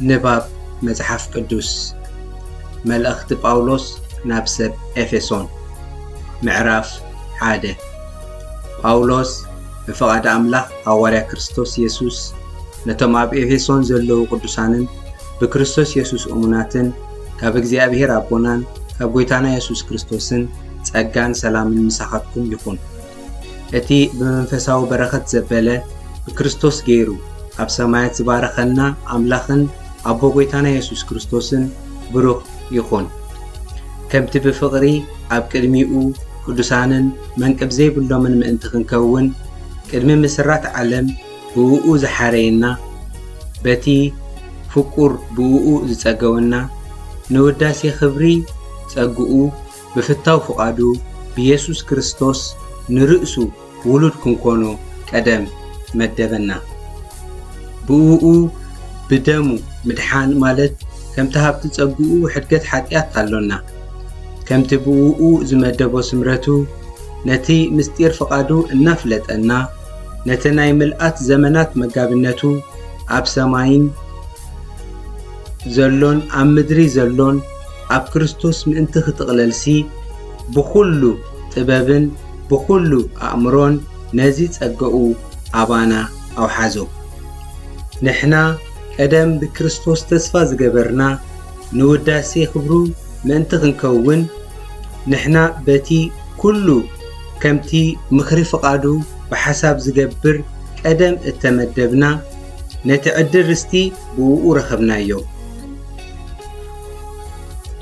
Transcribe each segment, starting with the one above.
ንባብ መጽሓፍ ቅዱስ። መልእኽቲ ጳውሎስ ናብ ሰብ ኤፌሶን። ምዕራፍ ሓደ። ጳውሎስ ብፍቓድ ኣምላኽ ሃዋርያ ክርስቶስ የሱስ ነቶም ኣብ ኤፌሶን ዘለዉ ቅዱሳንን ብክርስቶስ የሱስ እሙናትን ካብ እግዚኣብሔር ኣቦናን ካብ ጐይታና የሱስ ክርስቶስን ጸጋን ሰላምን ምሳኻትኩም ይኹን። እቲ ብመንፈሳዊ በረኸት ዘበለ ብክርስቶስ ገይሩ ኣብ ሰማያት ዝባረኸና ኣምላኽን ኣቦ ጐይታና የሱስ ክርስቶስን ብሩኽ ይኹን። ከምቲ ብፍቕሪ ኣብ ቅድሚኡ ቅዱሳንን መንቅብ ዘይብሎምን ምእንቲ ክንከውን ቅድሚ ምስራት ዓለም ብእኡ ዝሓረየና፣ በቲ ፍቁር ብእኡ ዝጸገወና፣ ንውዳሴ ክብሪ ጸግኡ ብፍታው ፍቓዱ ብየሱስ ክርስቶስ ንርእሱ ውሉድ ክንኮኖ ቀደም መደበና። ብእኡ ብደሙ ምድሓን ማለት ከምቲ ሃብቲ ጸግኡ ሕድገት ሓጢኣት ኣሎና። ከምቲ ብእኡ ዝመደቦ ስምረቱ ነቲ ምስጢር ፍቓዱ እናፍለጠና፣ ነቲ ናይ ምልኣት ዘመናት መጋብነቱ ኣብ ሰማይን ዘሎን ኣብ ምድሪ ዘሎን ኣብ ክርስቶስ ምእንቲ ክጥቕለልሲ፣ ብኹሉ ጥበብን ብኹሉ ኣእምሮን ነዚ ጸጋኡ ኣባና ኣውሓዞ። ንሕና ቀደም ብክርስቶስ ተስፋ ዝገበርና፣ ንውዳሴ ክብሩ ምእንቲ ክንከውን፣ ንሕና በቲ ኩሉ ከምቲ ምኽሪ ፍቓዱ ብሓሳብ ዝገብር ቀደም እተመደብና፣ ነቲ ዕድል ርስቲ ብእኡ ረኸብናዮ።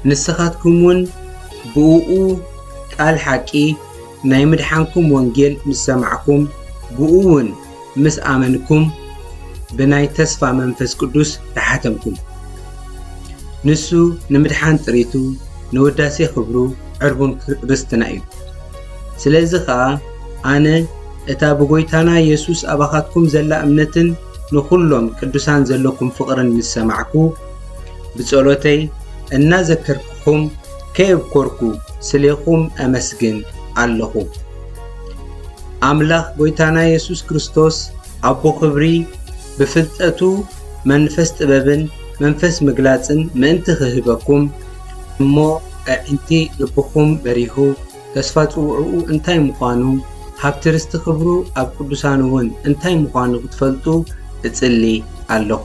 ንስኻትኩም እውን ብእኡ ቃል ሓቂ ናይ ምድሓንኩም ወንጌል ምስ ሰማዕኩም፣ ብእኡ እውን ምስ ኣመንኩም፣ ብናይ ተስፋ መንፈስ ቅዱስ ተሓተምኩም። ንሱ ንምድሓን ጥሪቱ፣ ንውዳሴ ክብሩ፣ ዕርቡን ርስትና እዩ። ስለዚ ኸኣ፣ ኣነ እታ ብጐይታና የሱስ ኣባኻትኩም ዘላ እምነትን ንኹሎም ቅዱሳን ዘለኩም ፍቕርን ምስ ሰማዕኩ፣ ብጸሎተይ እናዘከርኩኹም ከየብኮርኩ ስሌኹም ኣመስግን ኣለኹ። ኣምላኽ ጐይታና የሱስ ክርስቶስ ኣቦ ክብሪ ብፍልጠቱ መንፈስ ጥበብን መንፈስ ምግላጽን ምእንቲ ክህበኩም እሞ ኣዒንቲ ልብኹም በሪሁ ተስፋ ጽውዕኡ እንታይ ምዃኑ፣ ሃብቲ ርስቲ ክብሩ ኣብ ቅዱሳን እውን እንታይ ምዃኑ ክትፈልጡ እጽሊ ኣለኹ።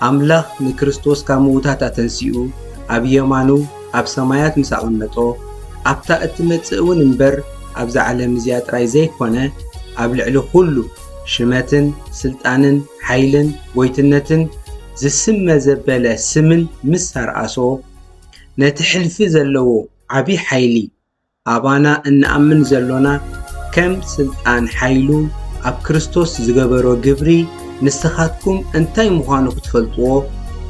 ኣምላኽ ንክርስቶስ ካብ ምዉታት ኣተንሲኡ ኣብ የማኑ ኣብ ሰማያት ምስ ኣቐመጦ፣ ኣብታ እትመጽእ እውን እምበር ኣብዛ ዓለም እዚኣ ጥራይ ዘይኮነ፣ ኣብ ልዕሊ ኹሉ ሽመትን ስልጣንን ሓይልን ጐይትነትን ዝስመ ዘበለ ስምን ምስ ኣርኣሶ፣ ነቲ ሕልፊ ዘለዎ ዓቢ ሓይሊ ኣባና እንኣምን ዘሎና ከም ስልጣን ሓይሉ ኣብ ክርስቶስ ዝገበሮ ግብሪ ንስኻትኩም እንታይ ምዃኑ ክትፈልጥዎ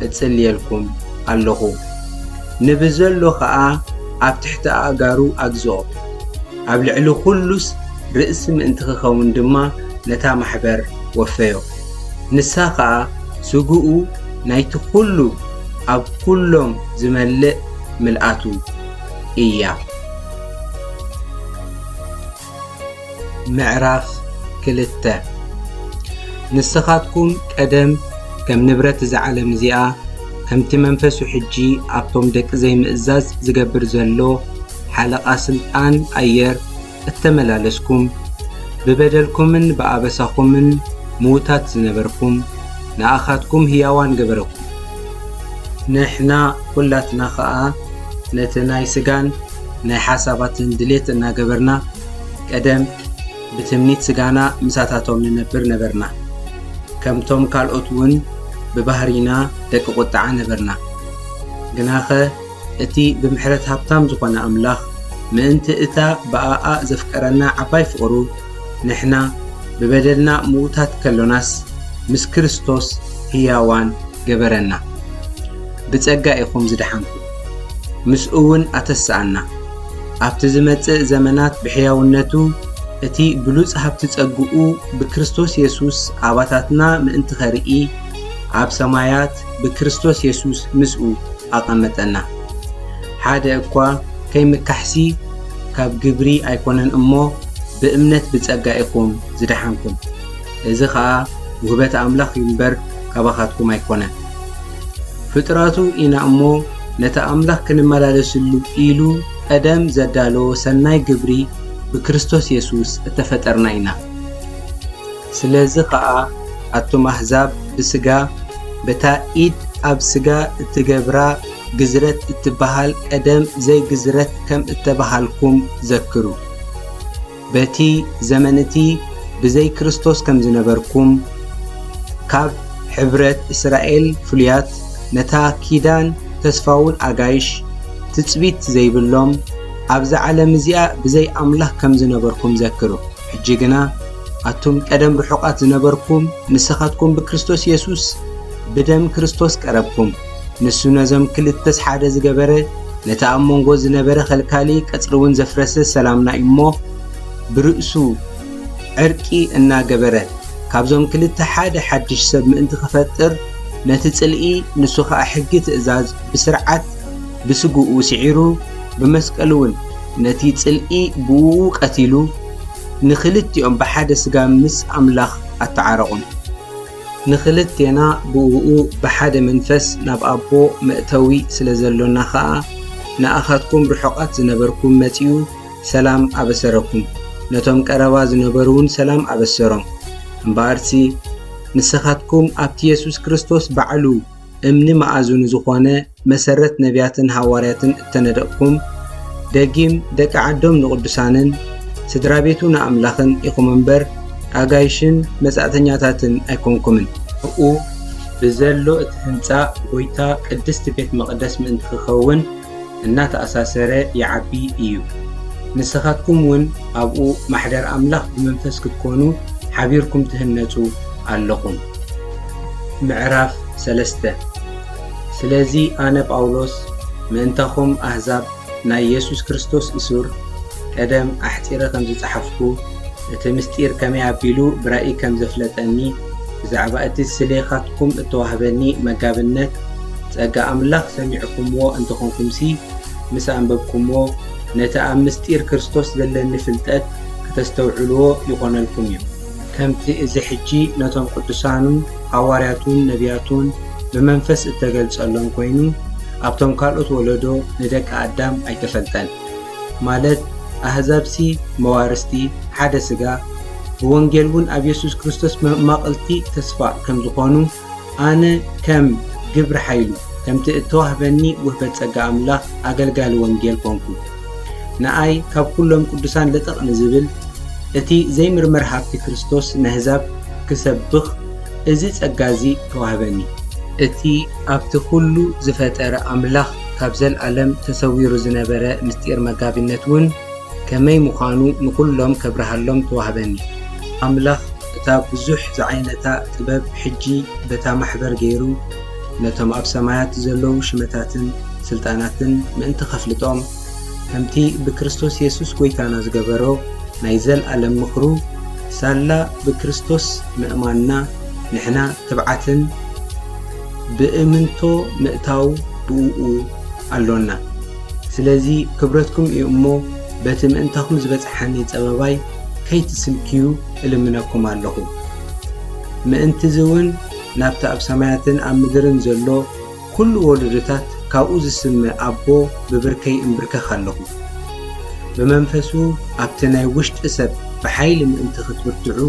እጽልየልኩም ኣለኹ። ንብዘሎ ኸኣ ኣብ ትሕቲ ኣእጋሩ ኣግዝኦ። ኣብ ልዕሊ ኹሉስ ርእሲ ምእንቲ ክኸውን ድማ ነታ ማሕበር ወፈዮ። ንሳ ኸኣ ስግኡ ናይቲ ኹሉ ኣብ ኩሎም ዝመልእ ምልኣቱ እያ። ምዕራፍ ክልተ። ንስኻትኩም ቀደም ከም ንብረት እዛ ዓለም እዚኣ፣ ከምቲ መንፈሱ ሕጂ ኣብቶም ደቂ ዘይምእዛዝ ዝገብር ዘሎ ሓለቓ ስልጣን ኣየር እተመላለስኩም፣ ብበደልኩምን ብኣበሳኹምን ምዉታት ዝነበርኩም፣ ንኣኻትኩም ህያዋን ገበረኩም። ንሕና ኹላትና ኸኣ ነቲ ናይ ስጋን ናይ ሓሳባትን ድሌት እናገበርና፣ ቀደም ብትምኒት ስጋና ምሳታቶም ንነብር ነበርና። ከምቶም ካልኦት እውን ብባህሪና ደቂ ቁጥዓ ነበርና። ግናኸ እቲ ብምሕረት ሃብታም ዝኾነ ኣምላኽ፣ ምእንቲ እታ ብኣኣ ዘፍቀረና ዓባይ ፍቕሩ፣ ንሕና ብበደልና ምዉታት ከሎናስ፣ ምስ ክርስቶስ ህያዋን ገበረና። ብጸጋ ኢኹም ዝደሓንኩም፣ ምስኡ እውን ኣተስኣና። ኣብቲ ዝመጽእ ዘመናት ብሕያውነቱ፣ እቲ ብሉጽ ሃብቲ ጸግኡ ብክርስቶስ የሱስ ኣባታትና ምእንቲ ኸርኢ፣ ኣብ ሰማያት ብክርስቶስ የሱስ ምስኡ ኣቐመጠና። ሓደ እኳ ከይምካሕሲ ካብ ግብሪ ኣይኮነን እሞ፣ ብእምነት ብጸጋ ኢኹም ዝደሓንኩም። እዚ ኸኣ ውህበት ኣምላኽ እዩ እምበር፣ ካባኻትኩም ኣይኮነን። ፍጥረቱ ኢና እሞ፣ ነቲ ኣምላኽ ክንመላለስሉ ኢሉ ቀደም ዘዳለዎ ሰናይ ግብሪ ብክርስቶስ የሱስ እተፈጠርና ኢና። ስለዚ ኸኣ ኣቱም ኣህዛብ ብስጋ፣ በታ ኢድ ኣብ ስጋ እትገብራ ግዝረት እትበሃል ቀደም ዘይግዝረት ከም እተባሃልኩም ዘክሩ። በቲ ዘመን እቲ ብዘይ ክርስቶስ ከም ዝነበርኩም፣ ካብ ሕብረት እስራኤል ፍሉያት፣ ነታ ኪዳን ተስፋውን ኣጋይሽ ትጽቢት ዘይብሎም፣ ኣብዛ ዓለም እዚኣ ብዘይ ኣምላኽ ከም ዝነበርኩም ዘክሩ። ሕጂ ግና ኣቱም ቀደም ርሑቓት ዝነበርኩም፣ ንስኻትኩም ብክርስቶስ የሱስ ብደም ክርስቶስ ቀረብኩም። ንሱ ነዞም ክልተስ ሓደ ዝገበረ፣ ነቲ ኣብ መንጎ ዝነበረ ኸልካሊ ቀጽሪ እውን ዘፍረሰ ሰላምና እዩ እሞ፣ ብርእሱ ዕርቂ እናገበረ፣ ካብዞም ክልተ ሓደ ሓድሽ ሰብ ምእንቲ ክፈጥር፣ ነቲ ጽልኢ ንሱ ኸኣ ሕጊ ትእዛዝ ብስርዓት ብስግኡ ስዒሩ፣ ብመስቀል እውን ነቲ ጽልኢ ብእኡ ቀቲሉ፣ ንኽልቲኦም ብሓደ ስጋ ምስ ኣምላኽ ኣተዓረቑም። ንኽልቴና ብእኡ ብሓደ መንፈስ ናብ ኣቦ መእተዊ ስለ ዘሎና ኸኣ፣ ንኣኻትኩም ርሑቓት ዝነበርኩም መጺኡ ሰላም ኣበሰረኩም፣ ነቶም ቀረባ ዝነበሩ እውን ሰላም ኣበሰሮም። እምበኣርሲ ንስኻትኩም ኣብቲ የሱስ ክርስቶስ ባዕሉ እምኒ መኣዝኑ ዝኾነ መሰረት ነቢያትን ሃዋርያትን እተነደቕኩም፣ ደጊም ደቂ ዓዶም ንቕዱሳንን ስድራ ቤቱ ንኣምላኽን ኢኹም እምበር፣ ኣጋይሽን መጻእተኛታትን ኣይኮንኩምን። ኣብኡ ብዘሎ እቲ ህንጻ ጐይታ ቅድስቲ ቤት መቕደስ ምእንቲ ክኸውን እናተኣሳሰረ ይዓቢ እዩ። ንስኻትኩም እውን ኣብኡ ማሕደር ኣምላኽ ብመንፈስ ክትኮኑ ሓቢርኩም ትህነጹ ኣለኹም። ምዕራፍ ሰለስተ። ስለዚ ኣነ ጳውሎስ ምእንታኹም ኣህዛብ ናይ የሱስ ክርስቶስ እሱር፣ ቀደም ኣሕጺረ ከም ዝጸሓፍኩ፣ እቲ ምስጢር ከመይ ኣቢሉ ብራእይ ከም ዘፍለጠኒ፣ ብዛዕባ እቲ ስሌኻትኩም እተዋህበኒ መጋብነት ጸጋ ኣምላኽ ሰሚዕኩምዎ እንተኾንኩምሲ፣ ምስ ኣንበብኩምዎ፣ ነቲ ኣብ ምስጢር ክርስቶስ ዘለኒ ፍልጠት ከተስተውዕልዎ ይኾነልኩም እዩ። ከምቲ እዚ ሕጂ ነቶም ቅዱሳኑን ሃዋርያቱን ነቢያቱን ብመንፈስ እተገልጸሎም ኮይኑ፣ ኣብቶም ካልኦት ወለዶ ንደቂ ኣዳም ኣይተፈልጠን። ማለት ኣህዛብሲ መዋርስቲ ሓደ ስጋ፣ ብወንጌል እውን ኣብ የሱስ ክርስቶስ መማቕልቲ ተስፋ ከም ዝኾኑ፣ ኣነ ከም ግብሪ ሓይሉ፣ ከምቲ እተዋህበኒ ውህበት ጸጋ ኣምላኽ ኣገልጋሊ ወንጌል ኮንኩ። ንኣይ ካብ ኩሎም ቅዱሳን ልጥቕ ንዝብል፣ እቲ ዘይምርመር ሃብቲ ክርስቶስ ነህዛብ ክሰብኽ፣ እዚ ጸጋ እዚ ተዋህበኒ። እቲ ኣብቲ ኩሉ ዝፈጠረ ኣምላኽ ካብ ዘልኣለም ተሰዊሩ ዝነበረ ምስጢር መጋቢነት እውን ከመይ ምዃኑ ንኹሎም ከብርሃሎም ተዋህበኒ። ኣምላኽ እታ ብዙሕ ዝዓይነታ ጥበብ ሕጂ በታ ማሕበር ገይሩ፣ ነቶም ኣብ ሰማያት ዘለዉ ሽመታትን ስልጣናትን ምእንቲ ከፍልጦም፣ ከምቲ ብክርስቶስ የሱስ ጐይታና ዝገበሮ ናይ ዘልኣለም ምኽሩ፣ ሳላ ብክርስቶስ ምእማንና ንሕና ትብዓትን ብእምንቶ ምእታው ብእኡ ኣሎና። ስለዚ ክብረትኩም እዩ እሞ፣ በቲ ምእንታኹም ዝበጽሓኒ ጸበባይ ከይትስልክዩ እልምነኩም ኣለኹ። ምእንቲ እዚ እውን ናብቲ ኣብ ሰማያትን ኣብ ምድርን ዘሎ ኩሉ ወለዶታት ካብኡ ዝስመ ኣቦ ብብርከይ እምብርከኽ ኣለኹ። ብመንፈሱ ኣብቲ ናይ ውሽጢ ሰብ ብሓይሊ ምእንቲ ክትብርትዑ፣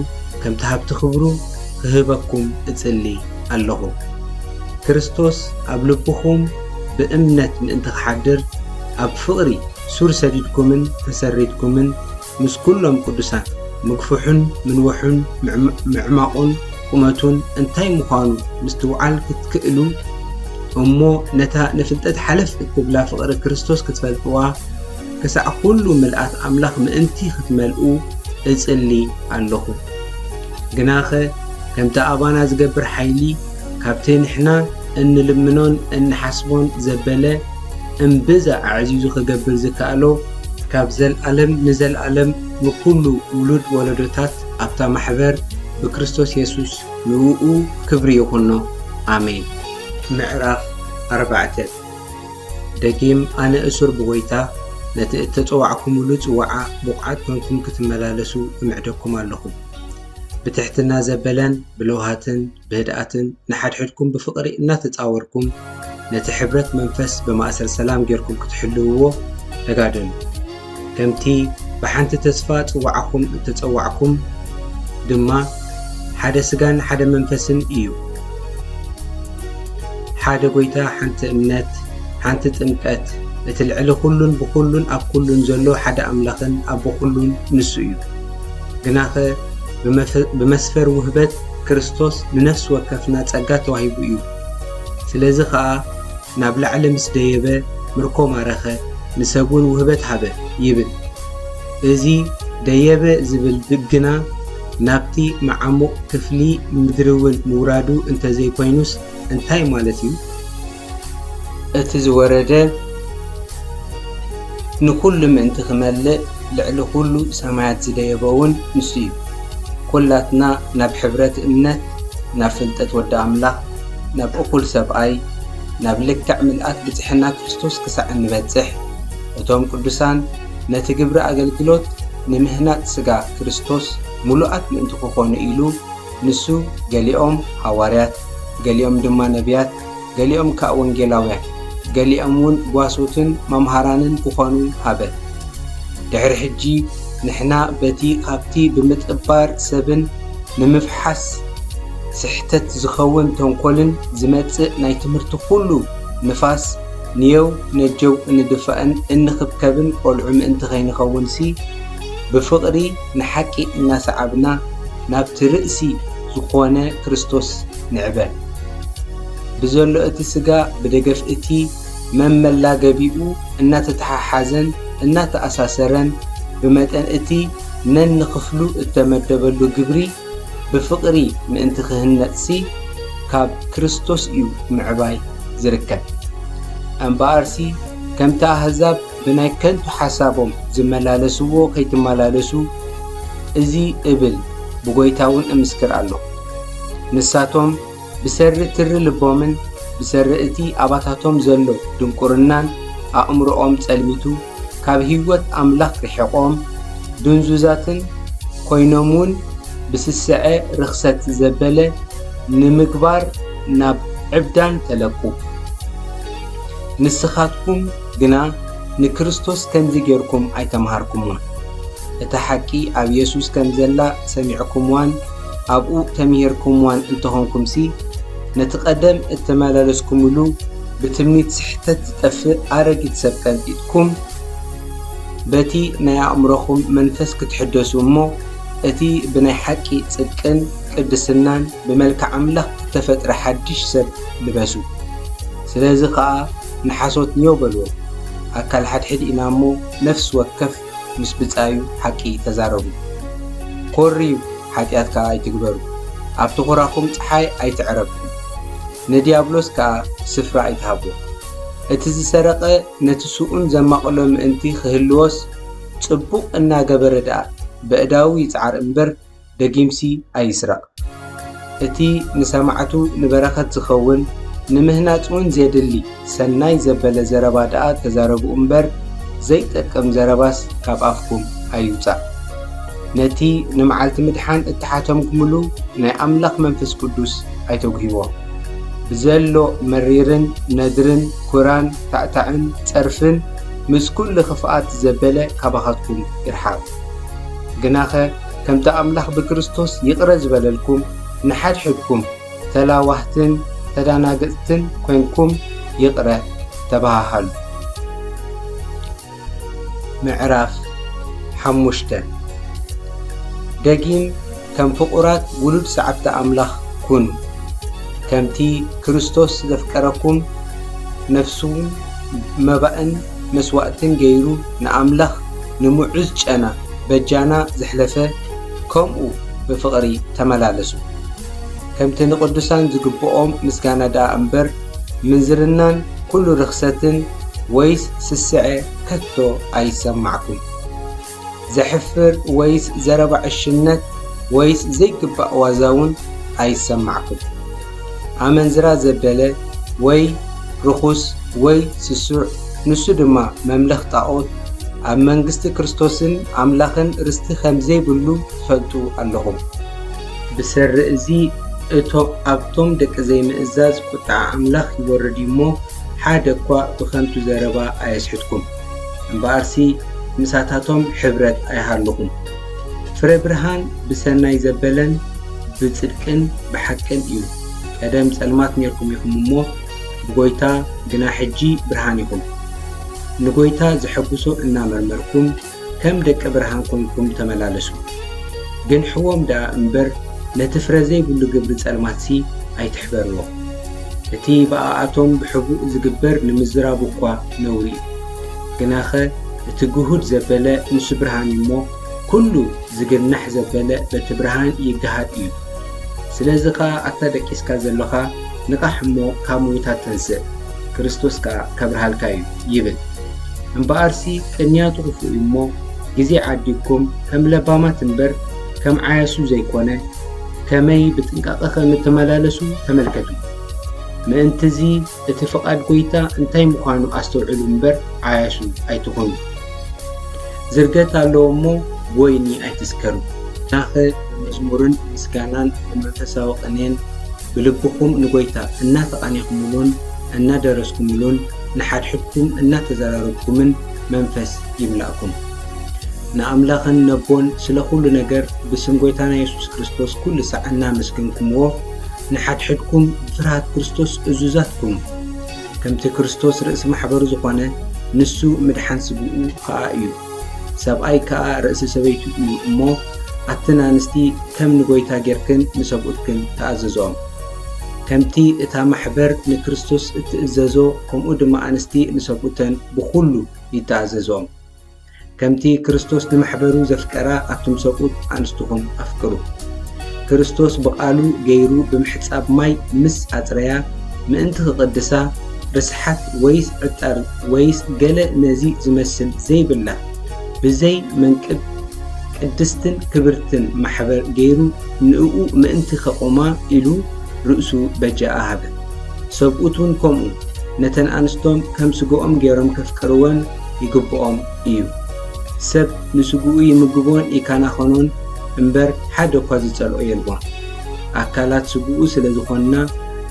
ከምቲ ሃብቲ ክብሩ ክህበኩም እጽሊ ኣለኹ። ክርስቶስ ኣብ ልብኹም ብእምነት ምእንቲ ክሓድር፣ ኣብ ፍቕሪ ሱር ሰዲድኩምን ተሰሪትኩምን፣ ምስ ኩሎም ቅዱሳን፣ ምግፍሑን ምንውሑን፣ ምዕም-፣ ምዕማቑን ቁመቱን እንታይ ምዃኑ ምስትውዓል ክትክእሉ፣ እሞ ነታ ንፍልጠት ሓለፍ እትብላ ፍቕሪ ክርስቶስ ክትፈልጥዋ፣ ክሳዕ ኩሉ ምልኣት ኣምላኽ ምእንቲ ክትመልኡ እጽሊ ኣለኹ። ግናኸ ከምቲ ኣባና ዝገብር ሓይሊ፣ ካብቲ ንሕና እንልምኖን እንሓስቦን ዘበለ እምብዛ ኣዕዚዙ ክገብር ዝከኣሎ፣ ካብ ዘልኣለም ንዘልኣለም ንኹሉ ውሉድ ወለዶታት ኣብታ ማሕበር ብክርስቶስ የሱስ ንእኡ ክብሪ ይኹኖ። ኣሜን። ምዕራፍ ኣርባዕተ። ደጊም ኣነ እሱር ብጐይታ፣ ነቲ እተጸዋዕኩምሉ ጽዋዓ ብቑዓት ኰንኩም ክትመላለሱ እምዕደኩም ኣለኹ። ብትሕትና ዘበለን ብለውሃትን ብህድኣትን ንሓድሕድኩም ብፍቕሪ እናተጻወርኩም፣ ነቲ ሕብረት መንፈስ ብማእሰር ሰላም ጌርኩም ክትሕልውዎ ተጋደሉ። ከምቲ ብሓንቲ ተስፋ ጽዋዕኹም እተጸዋዕኩም ድማ፣ ሓደ ስጋን ሓደ መንፈስን እዩ። ሓደ ጎይታ፣ ሓንቲ እምነት፣ ሓንቲ ጥምቀት፣ እቲ ልዕሊ ኩሉን ብኹሉን ኣብ ኩሉን ዘሎ ሓደ ኣምላኽን ኣቦ ኩሉን ንሱ እዩ። ግናኸ ብመፈ-፣ ብመስፈር ውህበት ክርስቶስ ንነፍሲ ወከፍና ጸጋ ተዋሂቡ እዩ። ስለዚ ኸኣ ናብ ላዕሊ ምስ ደየበ ምርኮ ማረኸ፣ ንሰብ እውን ውህበት ሃበ ይብል። እዚ ደየበ ዝብል ግና ናብቲ መዓሙቕ ክፍሊ ምድሪ እውን ምውራዱ እንተዘይኮይኑስ እንታይ ማለት እዩ? እቲ ዝወረደ ንኹሉ ምእንቲ ክመልእ ልዕሊ ኩሉ ሰማያት ዝደየበ እውን ንሱ እዩ። ኩላትና ናብ ሕብረት እምነት፣ ናብ ፍልጠት ወዲ ኣምላኽ፣ ናብ እኹል ሰብኣይ፣ ናብ ልክዕ ምልኣት ብጽሕና ክርስቶስ ክሳዕ እንበጽሕ፣ እቶም ቅዱሳን ነቲ ግብሪ ኣገልግሎት ንምህናጽ ስጋ ክርስቶስ ምሉኣት ምእንቲ ክኾኑ ኢሉ፣ ንሱ ገሊኦም ሃዋርያት፣ ገሊኦም ድማ ነቢያት፣ ገሊኦም ከኣ ወንጌላውያን፣ ገሊኦም እውን ጓሶትን መምሃራንን ክኾኑ ሃበ። ድሕሪ ሕጂ ንሕና በቲ ካብቲ ብምጥባር ሰብን ንምፍሓስ ስሕተት ዝኸውን ተንኮልን ዝመጽእ ናይ ትምህርቲ ኩሉ ንፋስ ንየው ነጀው እንድፋእን እንኽብከብን ቆልዑ ምእንቲ ከይንኸውንሲ፣ ብፍቕሪ ንሓቂ እናሰዓብና ናብቲ ርእሲ ዝኾነ ክርስቶስ ንዕበ። ብዘሎ እቲ ስጋ ብደገፍ እቲ መመላገቢኡ እናተተሓሓዘን እናተኣሳሰረን ብመጠን እቲ ነንኽፍሉ እተመደበሉ ግብሪ ብፍቕሪ ምእንቲ ክህነጽሲ ካብ ክርስቶስ እዩ ምዕባይ ዝርከብ። እምበኣርሲ ከምቲ ኣህዛብ ብናይ ከንቱ ሓሳቦም ዝመላለስዎ ከይትመላለሱ እዚ እብል ብጎይታ እውን እምስክር ኣለኹ። ንሳቶም ብሰሪ ትሪ ልቦምን ብሰሪ እቲ ኣባታቶም ዘሎ ድንቁርናን ኣእምሮኦም ጸልሚቱ ካብ ህይወት ኣምላኽ ርሒቖም ድንዙዛትን ኮይኖም እውን ብስስዐ ርኽሰት ዘበለ ንምግባር ናብ ዕብዳን ተለቁ። ንስኻትኩም ግና ንክርስቶስ ከምዚ ጌርኩም ኣይተምሃርኩምዎን። እታ ሓቂ ኣብ የሱስ ከም ዘላ ሰሚዕኩምዋን ኣብኡ ተምሂርኩምዋን እንተኾንኩምሲ፣ ነቲ ቀደም እተመላለስኩምሉ ብትምኒት ስሕተት ዝጠፍእ ኣረጊት ሰብ ቀንጢጥኩም፣ በቲ ናይ ኣእምሮኹም መንፈስ ክትሕደሱ እሞ፣ እቲ ብናይ ሓቂ ጽድቅን ቅድስናን ብመልክዕ ኣምላኽ እተፈጥረ ሓድሽ ሰብ ልበሱ። ስለዚ ኸኣ ንሓሶት ኒዮ በልዎ። ኣካል ሓድሕድ ኢና እሞ፣ ነፍሲ ወከፍ ምስ ብጻዩ ሓቂ ተዛረቡ። ኮርዩ ሓጢኣት ከኣ ኣይትግበሩ። ኣብቲ ኹራኹም ጸሓይ ኣይትዕረብኩም፣ ንድያብሎስ ከኣ ስፍራ ኣይትሃብዎ። እቲ ዝሰረቐ ነቲ ስኡን ዘማቕሎ ምእንቲ ክህልዎስ፣ ጽቡቕ እናገበረ ደኣ በእዳዉ ይጽዓር እምበር፣ ደጊምሲ ኣይስረቕ። እቲ ንሰማዕቱ ንበረኸት ዝኸውን፣ ንምህናጽ እውን ዜድሊ ሰናይ ዘበለ ዘረባ ደኣ ተዛረቡ እምበር፣ ዘይጠቅም ዘረባስ ካብ ኣፍኩም ኣይውጻእ። ነቲ ንመዓልቲ ምድሓን እተሓተምኩምሉ ናይ ኣምላኽ መንፈስ ቅዱስ ኣይተጉህይዎ። ብዘሎ መሪርን ነድርን ኩራን ታዕታዕን ጸርፍን ምስ ኩሉ ክፍኣት ዘበለ ካባኻትኩም ይርሓቕ። ግናኸ ከምቲ ኣምላኽ ብክርስቶስ ይቕረ ዝበለልኩም፣ ንሓድሕድኩም ተላዋህትን ተዳናገጽትን ኮይንኩም ይቕረ ተባሃሃሉ። ምዕራፍ ሓሙሽተ። ደጊም ከም ፍቑራት ውሉድ ሰዓብቲ ኣምላኽ ኩኑ። ከምቲ ክርስቶስ ዘፍቀረኩም፣ ነፍሱን መባእን መስዋእትን ገይሩ ንኣምላኽ ንምዑዝ ጨና በጃና ዘሕለፈ፣ ከምኡ ብፍቕሪ ተመላለሱ። ከምቲ ንቅዱሳን ዝግብኦም ምስጋና ደኣ እምበር፣ ምንዝርናን ኩሉ ርኽሰትን ወይስ ስስዐ ከቶ ኣይሰማዕኩን። ዘሕፍር ወይስ ዘረባ ዕሽነት ወይስ ዘይግባእ ዋዛ እውን ኣይሰማዕኩን። ኣመንዝራ ዘበለ ወይ ርኹስ ወይ ስሱዕ፣ ንሱ ድማ መምለኽ ጣኦት፣ ኣብ መንግስቲ ክርስቶስን ኣምላኽን ርስቲ ከም ዘይብሉ ትፈልጡ ኣለኹም። ብሰሪ እዚ እቶ ኣብቶም ደቂ ዘይምእዛዝ ቁጥዓ ኣምላኽ ይወርድ እዩ እሞ፣ ሓደ እኳ ብኸንቱ ዘረባ ኣየስሕትኩም። እምበኣርሲ ምሳታቶም ሕብረት ኣይሃልኹም። ፍረ ብርሃን ብሰናይ ዘበለን ብጽድቅን ብሓቅን እዩ። ቀደም ጸልማት ኔርኩም ኢኹም እሞ፣ ብጎይታ ግና ሕጂ ብርሃን ኢኹም። ንጎይታ ዘሐጉሶ እናመርመርኩም፣ ከም ደቂ ብርሃን ኮንኩም ተመላለሱ። ግንሕዎም ደኣ እምበር፣ ነቲ ፍረ ዘይብሉ ግብሪ ጸልማትሲ ኣይትሕበርዎ። እቲ ብኣኣቶም ብሕቡእ ዝግበር ንምዝራቡ እኳ ነውሪ እዩ። ግናኸ እቲ ግሁድ ዘበለ ንሱ ብርሃን እዩ እሞ፣ ኩሉ ዝግናሕ ዘበለ በቲ ብርሃን ይገሃድ እዩ። ስለዚ ኸኣ ኣታ ደቂስካ ዘሎኻ፣ ንቓሕ እሞ ካብ ምዉታት ተንስእ፣ ክርስቶስ ከኣ ከብርሃልካ እዩ ይብል። እምበኣርሲ ቅንያቱ ክፉእ እዩ እሞ፣ ግዜ ዓዲግኩም ከም ለባማት እምበር ከም ዓያሱ ዘይኮነ፣ ከመይ ብጥንቃቐ ከም እትመላለሱ ተመልከቱ። ምእንትዚ እቲ ፍቓድ ጐይታ እንታይ ምዃኑ ኣስተውዕሉ እምበር ዓያሹ ኣይትኹኑ። ዝርገት ኣለዎ እሞ ብወይኒ ኣይትስከሩ። ናኸ ብመዝሙርን ምስጋናን ብመንፈሳዊ ቅኔን ብልብኹም ንጐይታ እናተቓኔኹምሉን እናደረስኩምሉን ንሓድሕድኩም እናተዘራረብኩምን መንፈስ ይምላእኩም። ንኣምላኽን ነቦን ስለ ኩሉ ነገር ብስም ጐይታና የሱስ ክርስቶስ ኩሉ ሳዕ እናመስገንኩምዎ ንሓድሕድኩም ብፍርሃት ክርስቶስ እዙዛት ኩኑ። ከምቲ ክርስቶስ ርእሲ ማሕበሩ ዝኾነ ንሱ ምድሓን ስግኡ ኸኣ እዩ። ሰብኣይ ከኣ ርእሲ ሰበይቱ እዩ እሞ ኣትን ኣንስቲ ከም ንጐይታ ጌርክን ንሰብኡትክን ተኣዘዝኦም። ከምቲ እታ ማሕበር ንክርስቶስ እትእዘዞ ከምኡ ድማ ኣንስቲ ንሰብኡተን ብኹሉ ይተኣዘዝኦም። ከምቲ ክርስቶስ ንማሕበሩ ዘፍቀራ ኣቱም ሰብኡት ኣንስትኹም ኣፍቅሩ። ክርስቶስ ብቓሉ ገይሩ ብምሕጻብ ማይ ምስ ኣጽረያ ምእንቲ ክቕድሳ ርስሓት ወይስ ዕጣር ወይስ ገለ ነዚ ዝመስል ዘይብላ ብዘይ መንቅብ ቅድስትን ክብርትን ማሕበር ገይሩ ንእኡ ምእንቲ ከቑማ ኢሉ ርእሱ በጃኣ ሃበ። ሰብኡት እውን ከምኡ ነተን ኣንስቶም ከም ስግኦም ገይሮም ከፍቅርወን ይግብኦም እዩ። ሰብ ንስግኡ ይምግቦን ይከናኸኖን እምበር ሓደ እኳ ዝጸልኦ የልቦን። ኣካላት ስግኡ ስለ ዝኾንና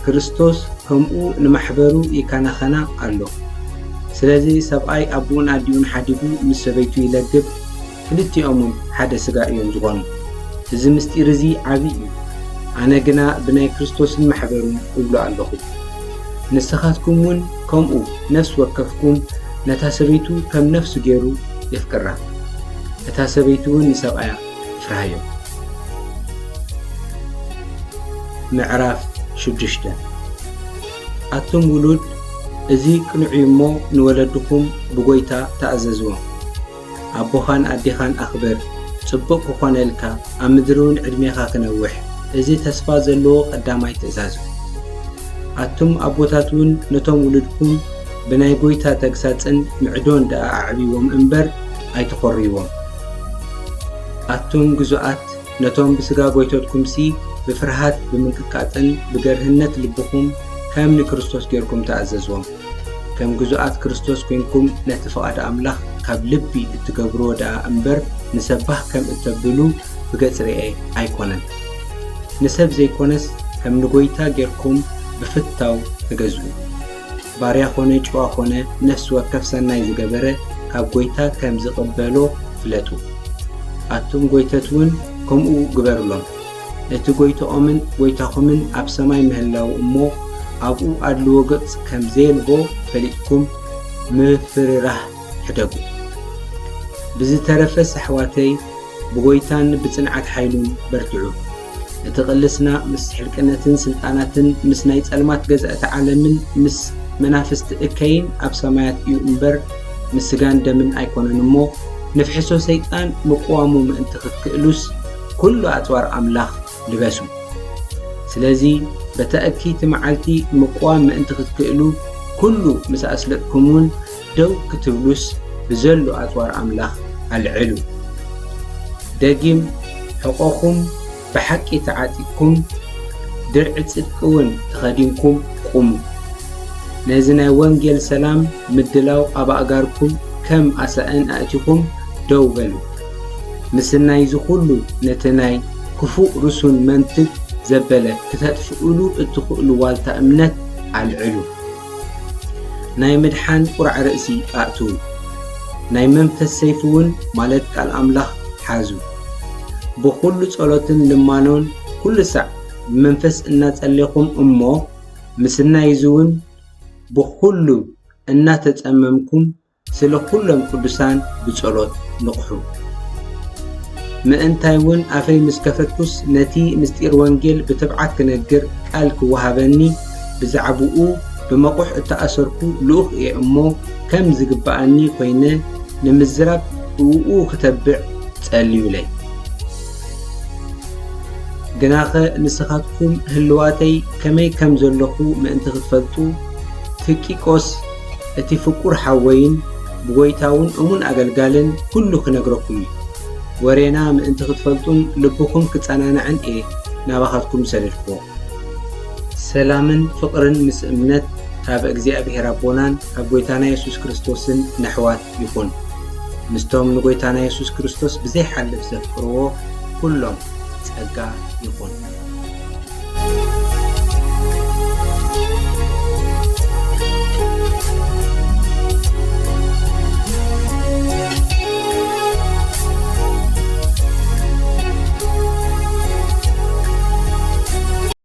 ክርስቶስ ከምኡ ንማሕበሩ ይከናኸና ኣሎ። ስለዚ ሰብኣይ ኣቦኡን ኣዲኡን ሓዲጉ ምስ ሰበይቱ ይለግብ፣ ክልቲኦም እውን ሓደ ስጋ እዮም ዝኾኑ። እዚ ምስጢር እዚ ዓቢ እዩ። ኣነ ግና ብናይ ክርስቶስን ማሕበሩን እብሎ ኣለኹ። ንስኻትኩም እውን ከምኡ ነፍሲ ወከፍኩም ነታ ሰበይቱ ከም ነፍሱ ገይሩ የፍቅራ፣ እታ ሰበይቲ እውን ንሰብኣያ ትፍርሃዮ። ምዕራፍ ሽዱሽተ። ኣቱም ውሉድ፣ እዚ ቅኑዕ እዩ እሞ ንወለድኹም ብጎይታ ተኣዘዝዎም። ኣቦኻን ኣዴኻን ኣኽብር፣ ጽቡቕ ክኾነልካ፣ ኣብ ምድሪ እውን ዕድሜኻ ክነውሕ፣ እዚ ተስፋ ዘለዎ ቀዳማይ ትእዛዝ እዩ። ኣቱም ኣቦታት እውን ነቶም ውሉድኩም ብናይ ጎይታ ተግሳጽን ምዕዶን ደኣ ኣዕብይዎም እምበር ኣይትኾርይዎም። ኣቱም ግዙኣት፣ ነቶም ብስጋ ጎይቶትኩምሲ ብፍርሃት ብምንቅጥቃጥን ብገርህነት ልብኹም ከም ንክርስቶስ ጌርኩም ተኣዘዝዎም። ከም ግዙኣት ክርስቶስ ኮይንኩም ነቲ ፍቓድ ኣምላኽ ካብ ልቢ እትገብርዎ ደኣ እምበር ንሰብ ባህ ከም እተብሉ ብገጽ ርኤ ኣይኮነን። ንሰብ ዘይኮነስ ከም ንጎይታ ጌርኩም ብፍታው ተገዝኡ። ባርያ ኾነ ጭዋ ኾነ ነፍሲ ወከፍ ሰናይ ዝገበረ ካብ ጎይታ ከም ዝቕበሎ ፍለጡ። ኣቱም ጎይተት እውን ከምኡ ግበሩሎም። እቲ ጎይትኦምን ጎይታኹምን ኣብ ሰማይ ምህላዉ እሞ ኣብኡ ኣድልዎ ገጽ ከም ዘየልቦ ፈሊጥኩም ምፍርራህ ሕደጉ። ብዝተረፈስ ኣሕዋተይ ብጎይታን ብጽንዓት ሓይሉን በርትዑ። እቲ ቅልስና ምስ ሕልቅነትን ስልጣናትን ምስ ናይ ጸልማት ገዛእቲ ዓለምን ምስ መናፍስቲ እከይን ኣብ ሰማያት እዩ እምበር ምስ ስጋን ደምን ኣይኮነን እሞ ንፍሕሶ ሰይጣን ምቅዋሙ ምእንቲ ክትክእሉስ ኩሉ ኣጽዋር ኣምላኽ ልበሱ። ስለዚ በታ እኪይቲ መዓልቲ ምቅዋም ምእንቲ ክትክእሉ ኩሉ ምስ ኣስለጥኩም እውን ደው ክትብሉስ ብዘሎ ኣጽዋር ኣምላኽ ኣልዕሉ። ደጊም ሕቖኹም ብሓቂ ተዓጢቕኩም ድርዒ ጽድቂ እውን ተኸዲንኩም ቁሙ። ነዚ ናይ ወንጌል ሰላም ምድላው ኣብ ኣእጋርኩም ከም ኣሳእን ኣእቲኹም ደው በሉ። ምስናይ እዚ ኩሉ ነቲ ናይ ክፉእ ርሱን መንትግ ዘበለ ክተጥፍእሉ እትኽእሉ ዋልታ እምነት ኣልዕሉ። ናይ ምድሓን ቁራዕ ርእሲ ኣእትዉ። ናይ መንፈስ ሰይፊ እውን ማለት ቃል ኣምላኽ ሓዙ። ብኹሉ ጸሎትን ልማኖን ኩሉ ሳዕ ብመንፈስ እናጸሌኹም እሞ ምስናይ እዚ እውን ብኹሉ እናተጸመምኩም ስለ ኩሎም ቅዱሳን ብጸሎት ንቕሑ። ምእንታይ እውን ኣፈይ ምስ ከፈትኩስ ነቲ ምስጢር ወንጌል ብትብዓት ክነግር ቃል ክወሃበኒ ብዛዕባኡ ብመቑሕ እተኣሰርኩ ልኡኽ እየ እሞ ከም ዝግብኣኒ ኮይነ ንምዝራብ ብእኡ ክተብዕ ጸልዩለይ። ግናኸ ንስኻትኩም ህልዋተይ ከመይ ከም ዘለኹ ምእንቲ ክትፈልጡ ትቂቆስ እቲ ፍቁር ሓወይን ብጎይታውን እሙን ኣገልጋልን ኩሉ ክነግረኩም እዩ። ወሬና ምእንቲ ክትፈልጡን ልብኹም ክጸናንዕን እየ ናባኻትኩም ዝሰደድኩዎ። ሰላምን ፍቕርን ምስ እምነት ካብ እግዚኣብሔር ኣቦናን ካብ ጎይታና የሱስ ክርስቶስን ነሕዋት ይኹን። ምስቶም ንጎይታና የሱስ ክርስቶስ ብዘይሓልፍ ዘፍቅርዎ ኩሎም ጸጋ ይኹን።